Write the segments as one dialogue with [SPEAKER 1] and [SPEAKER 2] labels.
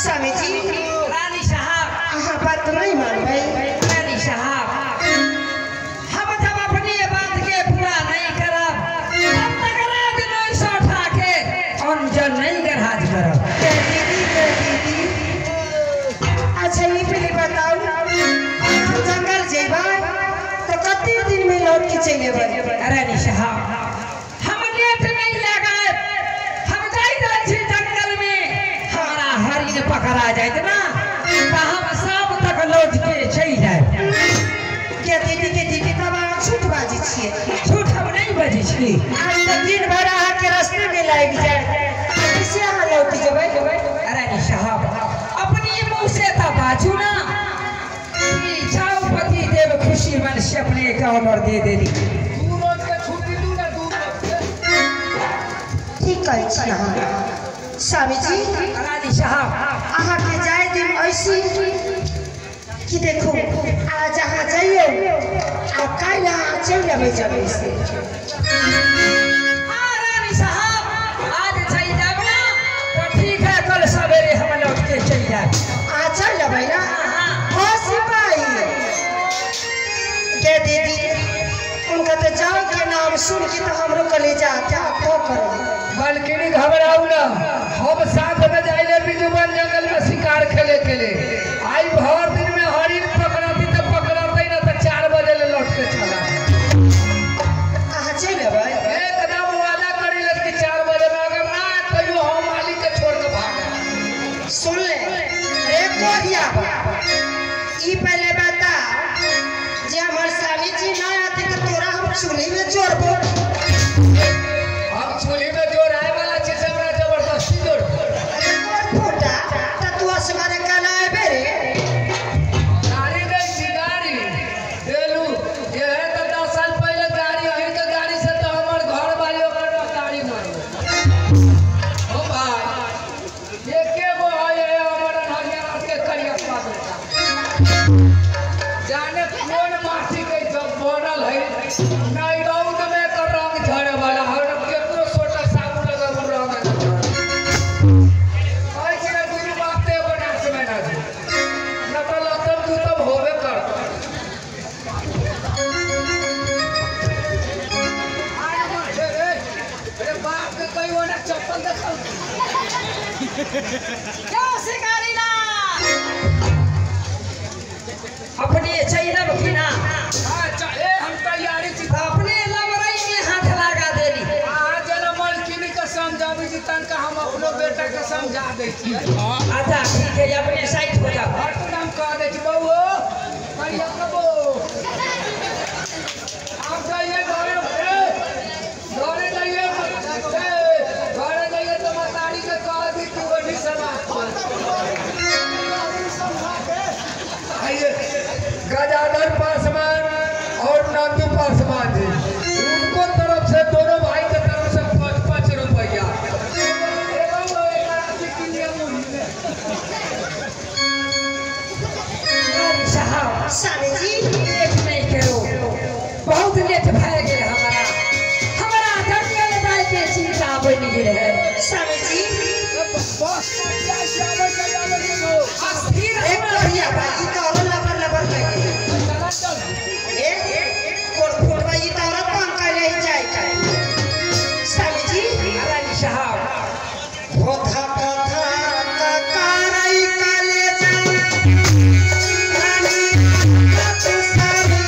[SPEAKER 1] स्वामी जी
[SPEAKER 2] रानी साहब
[SPEAKER 1] अहाँ बात नहीं मानबै।
[SPEAKER 2] रानी साहब हम जब अपनी बात के पूरा नहीं करब तब तक राज नहीं सौठा के अंजन नहीं गरहाज करब।
[SPEAKER 1] के दीदी के दीदी अच्छा ये पहले बताओ हम जंगल जेबै तो कते दिन में लौट के चलि एबै?
[SPEAKER 2] रानी साहब हम लेट नहीं लगाए, हम जाई रहल छी जंगल में, हमरा हरिण पकड़ा जायत ना तो हम शाम तक लौट के चलि जायब।
[SPEAKER 1] के दीदी तब अहाँ झूठ बाजै छियै।
[SPEAKER 2] झूठ हम नहीं बजै छी।
[SPEAKER 1] आज तो दिन भर अहाँके रास्ते में लागि जायत, कैसे अहाँ लौट जेबै?
[SPEAKER 2] रानी साहब अपनी मुँह से तो बाजू ना कि जाओ पति देव खुशी मन से अपने के ऑर्डर दे देली।
[SPEAKER 3] 2 रोज के छुट्टी दू ना 2 रोज के।
[SPEAKER 1] ठीक कहै छी अहाँ स्वामी जी।
[SPEAKER 2] रानी साहब
[SPEAKER 1] अहाँके जाय दिन ऐसी कि देखो आज अहाँ जाइयो आ काल्हि अहाँ चलि अबै जबै से।
[SPEAKER 2] हाँ रानी साहब आज चल जाब ना तो ठीक है, कल सवेरे हम लौट के चल जाब।
[SPEAKER 1] अहाँ चलि अबै ना? हाँ सिपाही के दीदी उनका तो जाओ के नाम सुन के तो हमरो कलेजा क्या करो।
[SPEAKER 3] मालकिनी घबराऊ ना, हम साथ में जाइले बिजुबन जंगल में शिकार खेले के लिए। आई भर दिन में हरिण पकड़ती तो पकड़ते ना तो 4 बजे ले लौट के चला।
[SPEAKER 1] अहाँ चलि अबै?
[SPEAKER 3] एकदम वादा करी ले कि 4 बजे में अगर ना आए तो हम मालिक के छोड़ के भाग।
[SPEAKER 1] सुन ले एक कोरिया ई पहले बता जे हमर स्वामी जी ना आते तो तोरा हम चूल्ही में जोड़बो।
[SPEAKER 3] हम चूल्ही में जोड़ आए वाला चीज हमरा जबरदस्ती जोड़।
[SPEAKER 1] अरे कोन फूटा त तू असमारे काना आबे रे?
[SPEAKER 3] गाड़ी गई छी गाड़ी देलू ये है तो 10 साल पहले गाड़ी अहिर के गाड़ी से तो हमर घर वाली ओकर गाड़ी मारल। ओ भाई ये के गो है हमर हरियर के करिया बेटा जाने कौन माटी के जब बनल है नहीं रौद में कर रंग झड़े वाला हर केकरो सोटा साबुन लगा रंग न झड़े। ऐसे ना दुनू बाप ते बनास में ना जी न तो लतम दुतम होबे कर। अरे बाप के कहीं होना चप्पल देखो।
[SPEAKER 2] क्यों शिकारी ना अपने चैनब की ना?
[SPEAKER 3] अच्छा ए हम तैयारी छी
[SPEAKER 2] अपने लबरई में हाथ लगा देली।
[SPEAKER 3] अहाँ जना मालकिनी के समझाबी छी तनका हम अपनो बेटा के समझा दै छी।
[SPEAKER 2] अच्छा ठीक है अपने साइड हो जाओ।
[SPEAKER 3] हर तो नाम कह दै छी बउओ करिया कबो आप जाइए घरे घरे जाइए घरे जाइए तो मतारी के कह दी कि वही समाज आइए। गजाधर पासवान और नंदू पासवान जी उनको तरफ से दोनों भाई के तरफ से 5-5 रुपया।
[SPEAKER 2] रानी साहब
[SPEAKER 1] स्वामी जी
[SPEAKER 2] लेट नहीं करो, बहुत लेट भए गेल हमारा। हमारा जंगल जाय के चिंता बनि गेल है।
[SPEAKER 1] स्वामी जी
[SPEAKER 2] अस्थिर
[SPEAKER 1] एक कोरिया बा ई तो औरो लबर लबर लगे ए कोर फुटवा ई तो औरो तंग कैले ही जाय के। स्वामी जी
[SPEAKER 2] रानी साहब
[SPEAKER 1] होथा कथा कारई कलेजा रानी स्वामी।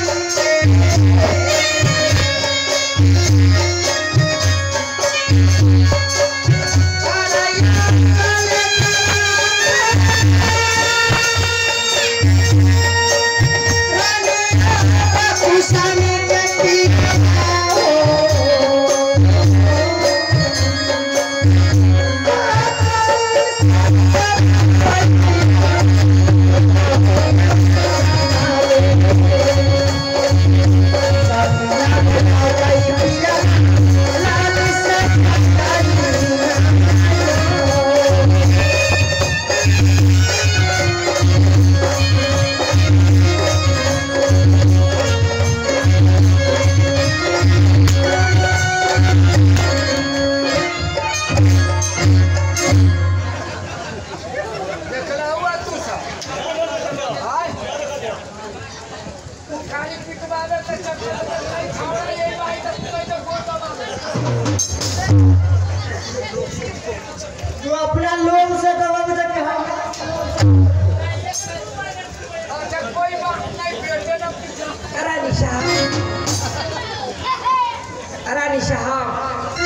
[SPEAKER 2] रानी साहब।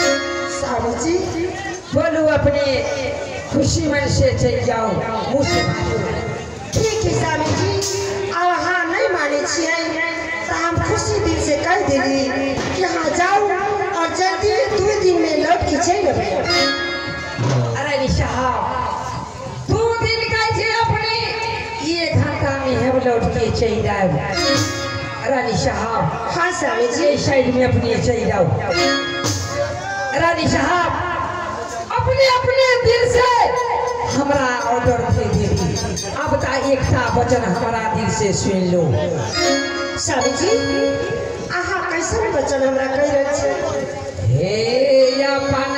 [SPEAKER 1] स्वामी जी
[SPEAKER 2] बोलू अपने खुशी मन से चल जाओ, मुँह से बाजू।
[SPEAKER 1] ठीक है स्वामी जी, अब अहाँ नहीं माने छियै तो हम खुशी दिल से कह दिली कि हाँ जाओ और जल्दी 2 दिन में लौट के चल अबै।
[SPEAKER 2] रानी साहब 2 दिन कहै छै अपने, 1 घंटा में हम लौट के चल जाए। रानी साहब।
[SPEAKER 1] हाँ स्वामी जी।
[SPEAKER 2] ये साइड में अपने चल जाओ। रानी साहब अपने अपने दिल से हमरा ऑर्डर दे देली, अब ता एकटा वचन हमारा दिल से सुन लो।
[SPEAKER 1] स्वामी जी अहाँ कैसन वचन हमरा कहि रहल छी?
[SPEAKER 2] हे अपना